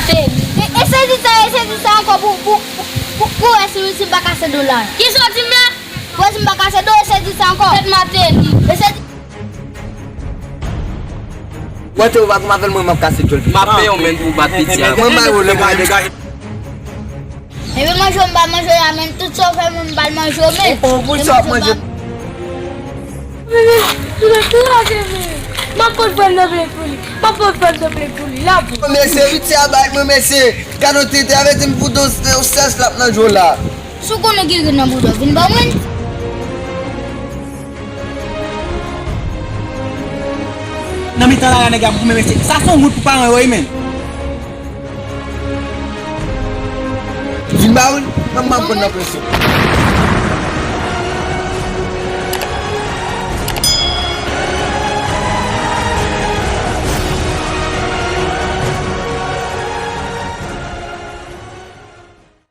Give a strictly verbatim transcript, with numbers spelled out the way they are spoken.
Teni. E, e sezi sa, e sezi sa ankò pou, pou, pou, pou, pou wè si, si m pa kase do la. Kisa w di m la? Pou wè si m pa kase do, e sezi sa ankò. Tèt Mateli. E sezi Wè te ou pa konn avè l, mwen m ap kase djòl. M ap peye yon menn pou bat piti a. Mwen bay ou lè mwen. Epi manje w m pa manje w la, men tout sa w fè mwen m pa l manje w, men. Ou pou sa ap manje. Mwen, mwen, mwen, mwen, mwen, mwen, m ap pot fè nan plent pou li. M ap pot fè nan plent pou li. La pou. Mesye, piti a bay mwen, mesye. Gade w tete avè di m pou do sèch l ap nan djòl la. Si w konnen w gen grenn nan bouda w, vin ban mwen. Nan mitan lari a nèg ap goumen mesye. Sa se yon wont pou paran yo wi menn. Vin ba ou, nan m ap pran nan presyon.